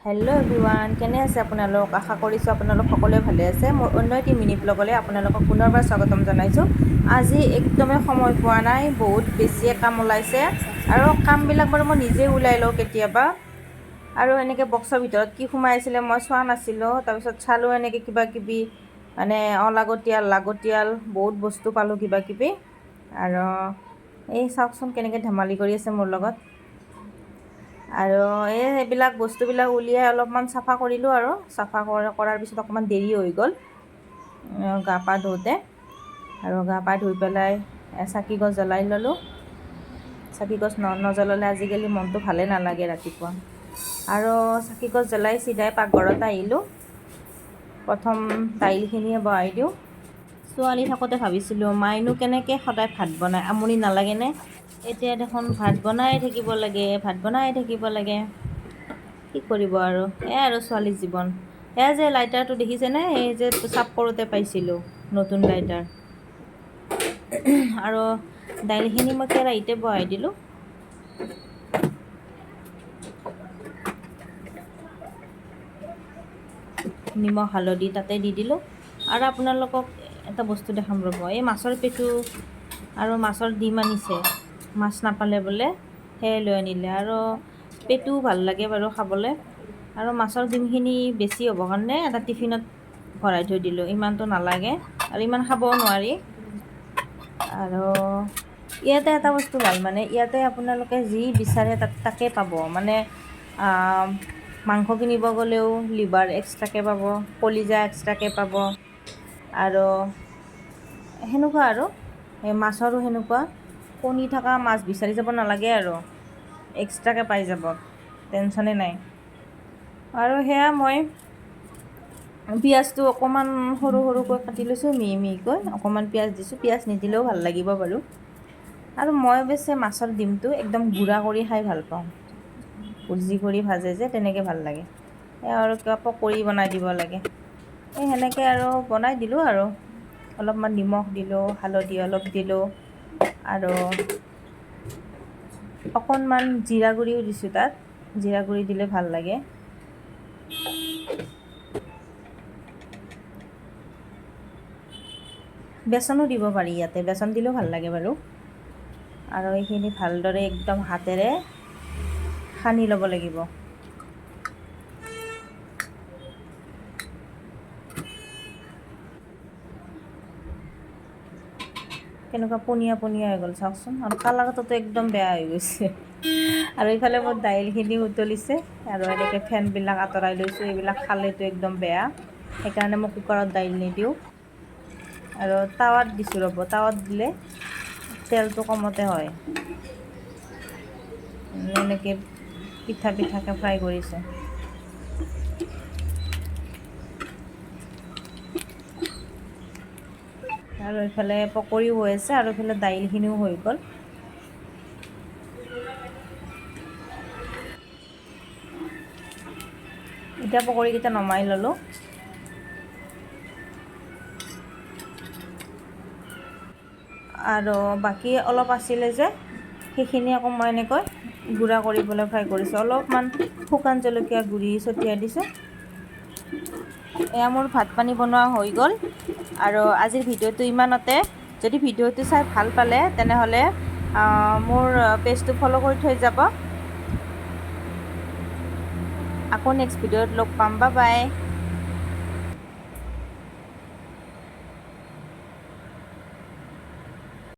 Hello' everyone, কেনে আছে আপোনালোক? আশা কৰিছোঁ আপোনালোক সকলোৱে ভালে আছে। মোৰ অন্য এটি মিনি ব্লগলৈ আপোনালোকক পুনৰবাৰ স্বাগতম জনাইছোঁ। আজি একদমেই সময় পোৱা নাই, বহুত বেছিয়ে কাম ওলাইছে। আৰু কামবিলাক বাৰু মই নিজে ওলাই লওঁ কেতিয়াবা। আৰু এনেকৈ বক্সৰ ভিতৰত কি সোমাই আছিলে মই চোৱা নাছিলোঁ। তাৰপিছত চালোঁ, এনেকৈ কিবা কিবি মানে অলাগতিয়াল লাগতিয়াল বহুত বস্তু পালোঁ কিবা কিবি। আৰু এই চাওকচোন, কেনেকৈ ধেমালি কৰি আছে মোৰ লগত। আৰু এই সেইবিলাক বস্তুবিলাক উলিয়াই অলপমান চাফা কৰিলোঁ। আৰু চাফা কৰাৰ পিছত অকণমান দেৰি হৈ গ'ল গা পা ধুওঁতে। আৰু গা পা ধুই পেলাই চাকি গছ জ্বলাই ল'লোঁ। চাকি গছ নজ্বলালে আজিকালি মনটো ভালেই নালাগে ৰাতিপুৱা। আৰু চাকি গছ জ্বলাই চিধাই পাকঘৰত আহিলোঁ। প্ৰথম দাইলখিনিয়ে বহাই দিওঁ। ছোৱালী থাকোঁতে ভাবিছিলোঁ, মাইনো কেনেকৈ সদায় ভাত বনায়, আমনি নালাগেনে? এতিয়া দেখোন ভাত বনাই থাকিব লাগে, ভাত বনাই থাকিব লাগে। কি কৰিব আৰু, এয়াই আৰু ছোৱালীৰ জীৱন। এয়া যে লাইটাৰটো দেখিছেনে? এই যে চাফ কৰোঁতে পাইছিলোঁ, নতুন লাইটাৰ। আৰু দাইলখিনি মই কেৰাহীতে বহাই দিলোঁ। নিমখ হালধি তাতে দি দিলোঁ। আৰু আপোনালোকক এটা বস্তু দেখাম, ৰ'ব। এই মাছৰ পেটু আৰু মাছৰ ডিম আনিছে। মাছ নাপালে বোলে সেয়াই লৈ আনিলে। আৰু পেটুও ভাল লাগে বাৰু খাবলৈ। আৰু মাছৰ ডিমখিনি বেছি হ'ব কাৰণে এটা টিফিনত ভৰাই থৈ দিলোঁ। ইমানটো নালাগে আৰু ইমান খাবও নোৱাৰি। আৰু ইয়াতে এটা বস্তু ভাল, মানে ইয়াতে আপোনালোকে যি বিচাৰে তাত তাকে পাব। মানে মাংস কিনিব গ'লেও লিভাৰ এক্সট্ৰাকৈ পাব, কলিজা এক্সট্ৰাকৈ পাব আৰু সেনেকুৱা। আৰু এই মাছৰো সেনেকুৱা, কণী থকা মাছ বিচাৰি যাব নালাগে আৰু এক্সট্ৰাকৈ পাই যাব, টেনশ্যনেই নাই। আৰু সেয়া মই পিঁয়াজটো অকণমান সৰু সৰুকৈ কাটি লৈছোঁ, মিহি মিহিকৈ। অকণমান পিঁয়াজ দিছোঁ, পিঁয়াজ নিদিলেও ভাল লাগিব বাৰু। আৰু মই অৱশ্যে মাছৰ ডিমটো একদম গুড়া কৰি খাই ভাল পাওঁ। ভুজি কৰি ভাজে যে, তেনেকৈ ভাল লাগে। সেয়া আৰু কিবা পকৰি বনাই দিব লাগে। এই সেনেকৈ আৰু বনাই দিলোঁ। আৰু অলপমান নিমখ দিলোঁ, হালধি অলপ দিলোঁ আৰু অকণমান জিৰা গুড়িও দিছোঁ তাত। জিৰা গুড়ি দিলে ভাল লাগে। বেচনো দিব পাৰি ইয়াতে, বেচন দিলেও ভাল লাগে বাৰু। আৰু এইখিনি ভালদৰে একদম হাতেৰে সানি ল'ব লাগিব। কেনেকুৱা পনীয়া পনীয়া হৈ গ'ল চাওকচোন। আৰু কালাৰটোতো একদম বেয়া হৈ গৈছে। আৰু ইফালে মোৰ দাইলখিনি উতলিছে। আৰু এনেকৈ ফেনবিলাক আঁতৰাই লৈছোঁ। এইবিলাক খালেতো একদম বেয়া, সেইকাৰণে মই কুকাৰত দাইল নিদিওঁ। আৰু তাৱাত দিছোঁ, ৰ'ব। তাৱাত দিলে তেলটো কমতে হয়। এনেকৈ পিঠা পিঠাকৈ ফ্ৰাই কৰিছোঁ। আৰু এইফালে পকৰিও হৈ আছে আৰু এইফালে দাইলখিনিও হৈ গ'ল। এতিয়া পকৰিকেইটা নমাই ল'লোঁ। আৰু বাকী অলপ আছিলে যে, সেইখিনি আকৌ মই এনেকৈ গুড়া কৰি পেলাই ফ্ৰাই কৰিছোঁ। অলপমান শুকান জলকীয়া গুড়ি ছটিয়াই দিছোঁ। এয়া মোৰ ভাত পানী বনোৱা হৈ গ'ল। আৰু আজিৰ ভিডিঅ'টো ইমানতে। যদি ভিডিঅ'টো চাই ভাল পালে, তেনেহ'লে মোৰ পেজটো ফ'ল' কৰি থৈ যাব। আকৌ নেক্সট ভিডিঅ'ত লগ পাম। বা বাই।